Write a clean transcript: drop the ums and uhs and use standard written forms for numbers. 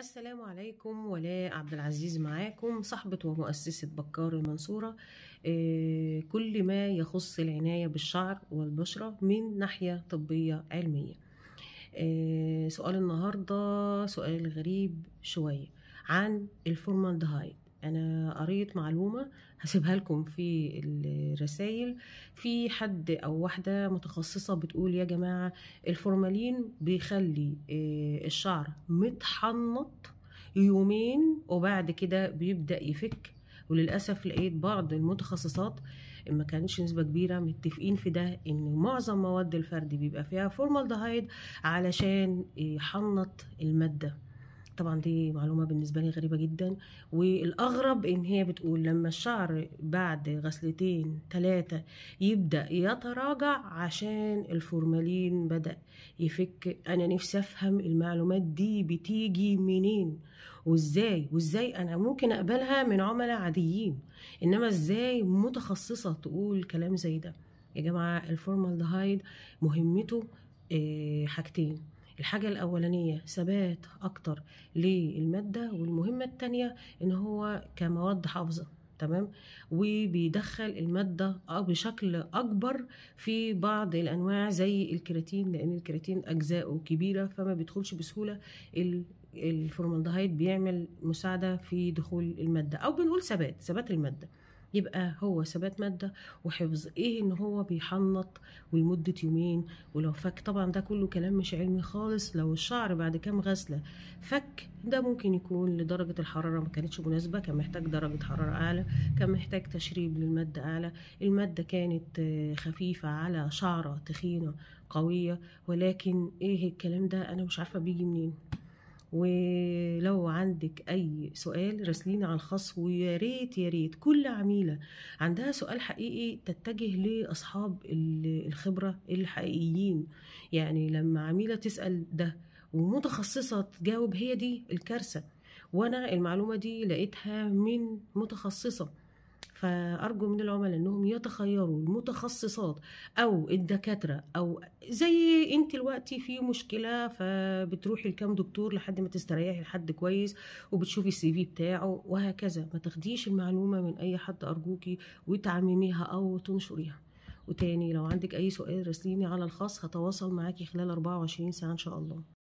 السلام عليكم، ولاء عبد العزيز معاكم، صاحبة ومؤسسة بكار المنصورة. كل ما يخص العناية بالشعر والبشرة من ناحية طبية علمية. سؤال النهاردة سؤال غريب شوية عن الفورمالدهايد. أنا قريت معلومة هسيبها لكم في الرسائل. في حد أو واحدة متخصصة بتقول يا جماعة الفورمالين بيخلي الشعر متحنط يومين وبعد كده بيبدأ يفك، وللأسف لقيت بعض المتخصصات ما كانش نسبة كبيرة متفقين في ده، إن معظم مواد الفرد بيبقى فيها فورمالدهايد علشان يحنط المادة. طبعا دي معلومة بالنسبة لي غريبة جدا، والأغرب إن هي بتقول لما الشعر بعد غسلتين 3 يبدأ يتراجع عشان الفورمالين بدأ يفك. أنا نفسي أفهم المعلومات دي بتيجي منين وإزاي أنا ممكن أقبلها من عملاء عاديين، إنما إزاي متخصصة تقول كلام زي ده؟ يا جماعة الفورمالدهايد مهمته حاجتين. الحاجة الأولانية ثبات أكتر للمادة، والمهمة التانية إن هو كمواد حافظة، تمام، وبيدخل المادة بشكل أكبر في بعض الأنواع زي الكرياتين، لأن الكرياتين أجزاؤه كبيرة فما بيدخلش بسهولة. الفورمالدهايد بيعمل مساعدة في دخول المادة، أو بنقول ثبات المادة. يبقى هو ثبات مادة وحفظ. ايه ان هو بيحنط ولمدة يومين ولو فك، طبعا ده كله كلام مش علمي خالص. لو الشعر بعد كام غسلة فك، ده ممكن يكون لدرجة الحرارة ما كانتش مناسبة، كان محتاج درجة حرارة اعلى، كان محتاج تشريب للمادة اعلى، المادة كانت خفيفة على شعرة تخينة قوية. ولكن ايه الكلام ده؟ انا مش عارفة بيجي منين. ولو عندك اي سؤال راسليني على الخاص، ويا ريت يا ريت كل عميله عندها سؤال حقيقي تتجه لاصحاب الخبرة الحقيقيين. يعني لما عميله تسال ده ومتخصصه تجاوب، هي دي الكارثة. وانا المعلومة دي لقيتها من متخصصة، فأرجو من العملاء أنهم يتخيروا المتخصصات أو الدكاترة، أو زي أنت دلوقتي في مشكلة فبتروحي لكام دكتور لحد ما تستريحي لحد كويس وبتشوفي السي في بتاعه وهكذا. ما تاخديش المعلومة من أي حد أرجوكي وتعمميها أو تنشريها. وتاني لو عندك أي سؤال راسليني على الخاص، هتواصل معاكي خلال 24 ساعة إن شاء الله.